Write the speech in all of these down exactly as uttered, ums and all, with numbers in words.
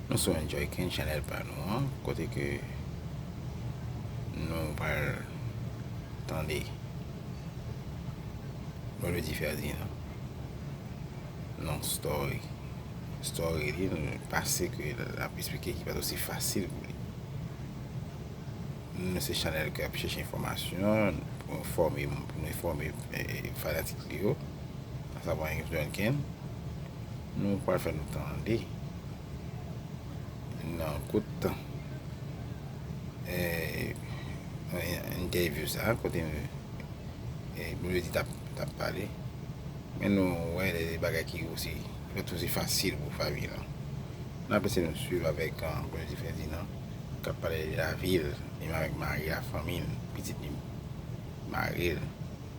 Nou sou Enjoy Ken, chanèl pa nou an, kote ke nou pral tande Blondedy Ferdinand nan story. Story li, nou pase ke l ap eksplike ki pa t osi fasil pou li. Nou se chanèl k ap chèche enfòmasyon pou enfòme, pou nou enfòme, eh, fanatik li yo, asavwa Enjoy Ken. Nou pral fè nou tande nan kout tan, eh, entèvyou sa, kote, eh, Blondedy t ap, t ap pale. Men nou wè de bagay ki osi, ki pa t osi fasil pou fanmi lan. N ap lese nou swiv avèk, eh, Blondedy Ferdinand, k ap pale de lavi l, li menm avèk mari l, fanmi l, pitit li, mari l.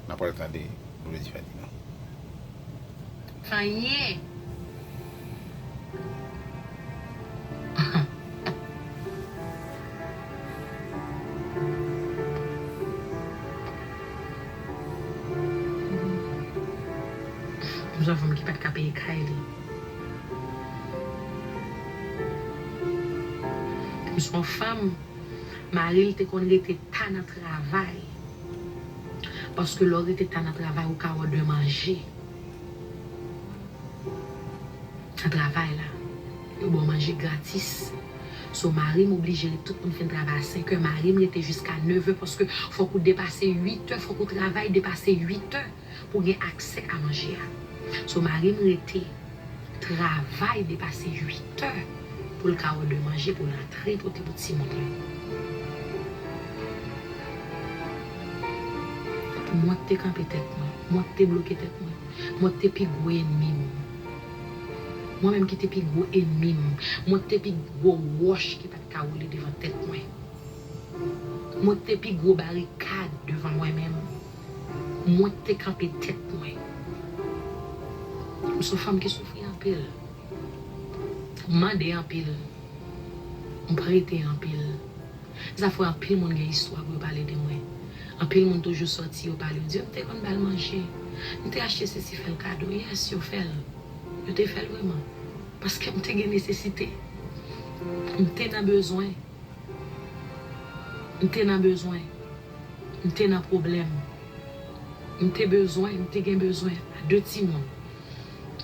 N ap pral tande Blondedy Ferdinand. Anyen. M se yon fanm ki pa t ka peye kay li. M se yon fanm, mari l te konn rete ta nan travay. Paske lè w rete ta nan travay, ou ka wè de manje. Nan travay la, yo ba w manje gratis. So, mari m oblije ret, tout moun fin travay a senkè, mari m rete jiska nevè, paske fòk ou depase uitè, fòk ou travay depase uitè pou gen aksè a manje a. So, mari m rete travay depase uitè pou l ka wè de manje pou l antre pote pou timoun yo. Mwen k te kanpe tèt mwen, mwen k te bloke tèt mwen, mwen k te pi gwo enmi m. Mwen menm ki te pi gwo enmi m, mwen k te pi gwo wòch ki pa t ka woule devan tèt mwen. Mwen k te pi gwo barikad devan mwen menm. Mwen k te kanpe tèt mwen. M se yon fanm ki soufri anpil. M mande anpil. M prete anpil. Sa fè anpil moun gen istwa pou yo pale de mwen. Anpil moun toujou sòti, yo pale, yo di, "M te konn ba l manje. M te achte sesi, fè l kado." Yes, yo fè l. Yo te fè l vrèman. Paske m te gen nesesite. M te nan bezwen. M te nan bezwen. M te nan pwoblèm. M te bezwen, m te gen bezwen a de timoun.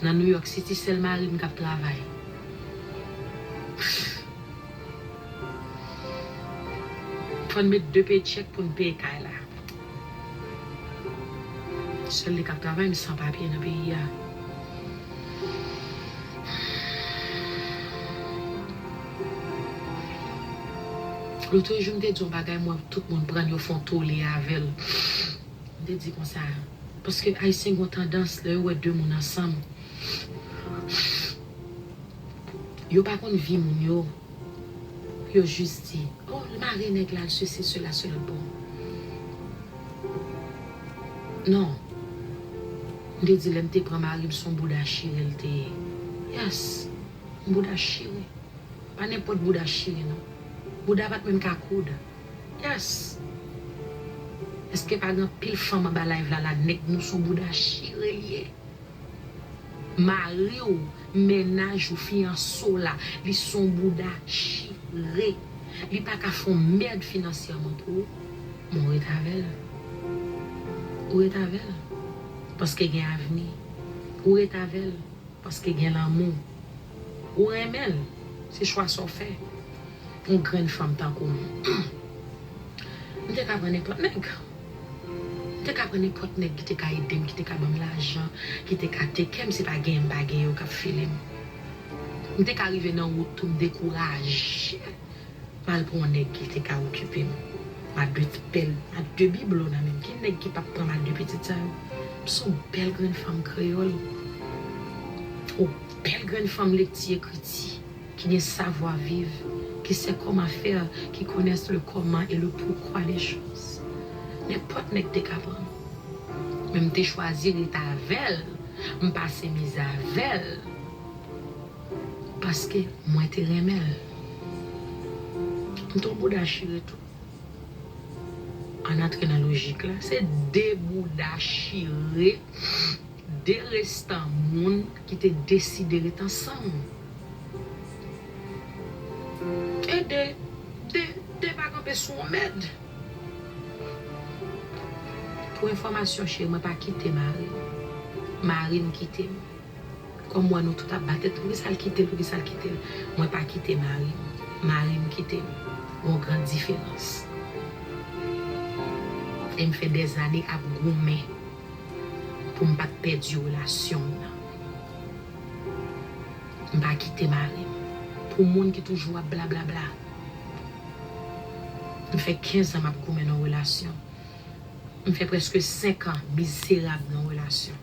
Nan New York City, sèl mari m k ap travay. Fò n met de paycheck pou n peye kay la. Sèl li k ap travay, m san papye nan peyi a. Lotrejou, m te di yon bagay, m wè tout moun pran l, yo fè yon tole avè l. M te di konsa, paske Ayisyen gen yon tandans, lè yo wè de moun ansanm, yo pa konn vi moun yo. Yo jis di, "Oh, l mare nèg la, l sesi, sela, sela." Bon. Non. M te di, lè m te pran mari m, se yon bouda chire l te ye. Yes. Yon bouda chire. Pa nenpòt bouda chire, non. Bouda pa t menm ka koud. Yes. Èske pa gen anpil fanm anba live la, la, nèg nou se yon bouda chire l ye? Mari w, mennaj ou, fiyanse w la, li se yon bouda chire. Li pa ka fè yon mèd finansyèman pou ou, men w ret avè l. Ou ret avè l. Paske gen avni. Ou ret avè l. Paske gen lanmou. Ou renmen l. Se chwa sa w fè. Yon grenn fanm tankou m. M te ka pran nenpòt nèg. M te ka pran nenpòt nèg ki te ka ede m, ki te ka ban m lajan, ki te ka teke m, se pa genyen m pa gen yo k ap file m. M te ka rive nan wout tou, m dekouraje. M al pran yon nèg ki te ka okipe m. M a de bèl, m a de biblo nan men m. Ki nèg ki p ap pran m a de pitit sa yo? M se yon bèl grenn fanm kreyòl. Yon bèl grenn fanm lekti ekriti. Ki gen savwa viv, qui sait comment faire, qui connaît le comment et le pourquoi des choses. Nenpòt nèg te ka pran m. Men m te chwazi ret avè l, m pase mizè avè l, paske mwen te renmen l. M te yon bouda chire tou. Ann antre nan lojik la, se de bouda chire, de restan moun ki te deside ret ansanm. De, de, de pa kanpe sou yon mèd. Pou enfòmasyon, cheri, mwen pa kite mari m. Mari m kite m. Kòm m wè nou tout ap bat tèt, poukisa l kite l, poukisa l kite l? Mwen pa kite mari m. Mari m kite m. Gon gran diferans. E m fè dèzane ap goumen pou m pa t pèdi relasyon m nan. M pa kite mari m. Pou moun ki toujou ap blablabla. M fè kenz an m ap goumen nan yon relasyon. M fè prèske senk an mizerab nan yon relasyon.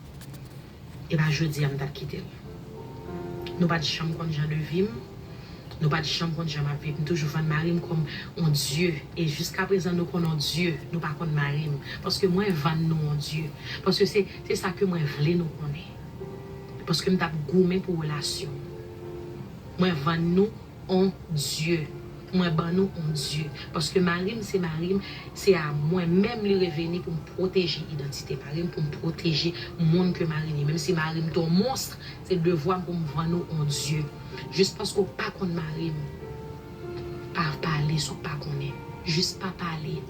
E pa jodi a m t ap kite l. Nou pa t janm konn jan de vi m. Nou pa t janm konn jan m ap viv. M toujou vann mari m kòm on dye. E jiskaprezan nou konn on dye, nou pa konn mari m. Paske mwen vann nou on dye. Paske se, se sa ke mwen vle nou konnen. Paske m t ap goumen pou relasyon. Mwen vann nou on dye. Mwen ban nou on dye. Paske mari m se mari m, se a mwen menm li reveni pou m pwoteje idantite mari m, pou m pwoteje moun ke mari m ye. Menm si mari m te on mons, se devwa m pou m vann ou on dye. Jis paske w pa konn mari m, pa pale sa w pa konnen. Jis pa pale.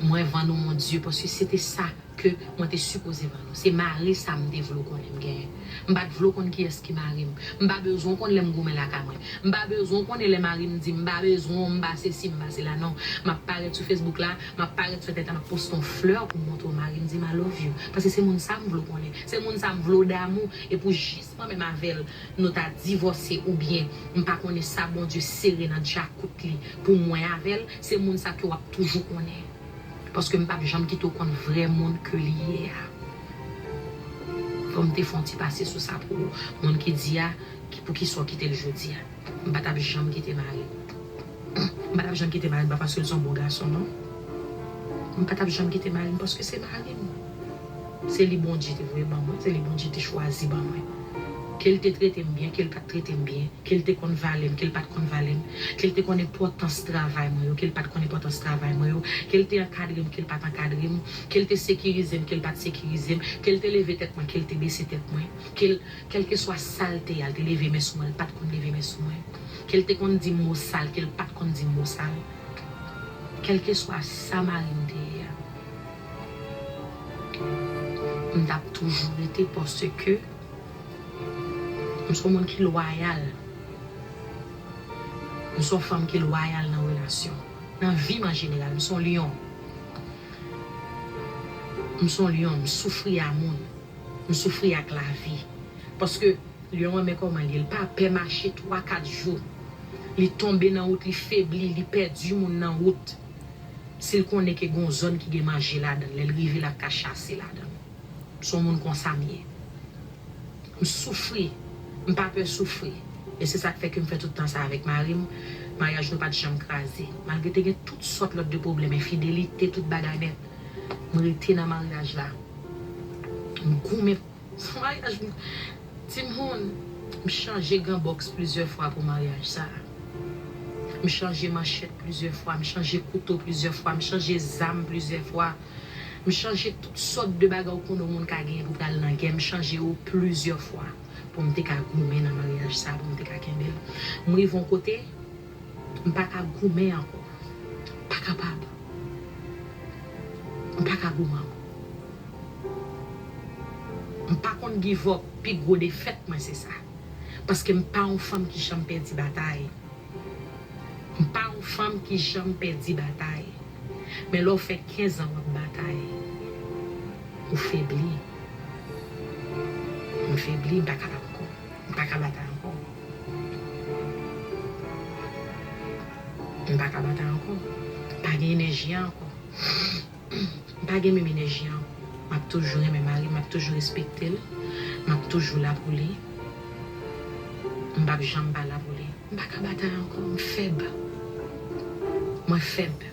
Mwen vann ou mon dye, paske se te sa ke mwen te sipoze vann ou. Se mari sa m te vle w konnen m genyen. M pa t vle w konn kiyès ki mari m. M pa bezwen w konn lè m goumen lakay mwen. M pa bezwen w konnen lè mari m di m pa bezwen w, m pa sesi, m pa sela, non. M ap parèt sou Facebook la, m ap parèt sou entènèt la, m ap poste yon flè pou m montre w mari m di m I love you. Paske se moun sa m vle w konnen. Se moun sa m vle w damou. E pou jis mwen menm avè l, nou ta divòse oubyen m pa konnen sa Bondye sere nan djakout li pou mwen avè l, se moun sa ke w ap toujou konnen. Paske m p ap janm kite w konn vrè moun ke li ye a. Fò m te fè yon ti pase sou sa pou ou. Moun ki di a, ki, poukisa w kite l jodi a? M pa t ap janm kite mari m. M pa t ap janm kite mari m, pa paske l se yon bon gason, non. M pa t ap janm kite mari m, paske se mari m. Se li Bondye te voye ban mwen, se li Bondye te chwazi ban mwen. Ke l te trete m byen, ke l pa t trete m byen, ke l te konn valè m, ke l pa t konn valè m, ke l te konn enpòtans travay mwen yo, ke l pa t konn enpòtans travay mwen yo, ke l te ankadre m, ke l pa t ankadre m, ke l te sekirize m, ke l pa t sekirize m, ke l te leve tèt mwen, ke l te bese tèt mwen, ke l, kèlkeswa sa l te ye a, l te leve men sou mwen, l pa t konn leve men sou mwen, ke l te konn di m mo sal, ke l pa t konn di m mo sal, kèlkeswa sa mari m te ye a, m t ap toujou rete paske m se yon moun ki lwayal. M se yon fanm ki lwayal nan relasyon. Nan vi m an jeneral, m se yon lyon. M se yon lyon, m soufri a moun. M soufri ak lavi. Paske lyon an, men kòman l ye, l pa pè mache twa, kat jou. Li tonbe nan wout, li febli, li pèdi moun nan wout. Si l konnen ke gon zòn ki gen manje ladan l, lè l rive, l ap ka chase ladan l. M se yon moun konsa m ye. M soufri. M pa pè soufri. E se sa k fè ke m fè tout tan sa avèk mari m. Maryaj nou pa t janm kraze. Malgre te gen tout sòt lòt de pwoblèm, enfidelite, tout bagay nèt. M rete nan maryaj la. M goumen. Maryaj m, timoun, m chanje gran bòks plizyè fwa pou maryaj sa a. M chanje manchèt plizyè fwa, m chanje kouto plizyè fwa, m chanje zam plizyè fwa. M chanje tout sòt de bagay ou konnen yon moun ka genyen pou pral nan gè, m chanje yo plizyè fwa pou m te ka goumen nan maryaj sa, pou m te ka kenbe l. M rive yon kote, m pa ka goumen ankò. M pa kapab. M pa ka goumen ankò. M pa konn give up, pi gwo defèt mwen se sa. Paske m pa yon fanm ki janm pèdi batay. M pa yon fanm ki janm pèdi batay. Men lè w fè kenz an w ap batay, ou febli. M febli, m pa kapab ankò. M pa ka batay ankò. M pa ka batay ankò. M pa gen enèji a ankò. M pa gen menm enèji an. M ap toujou renmen mari m, m ap toujou respekte l. M ap toujou la pou li. M p ap janm pa la pou li. M pa ka batay ankò, m fèb. Mwen fèb.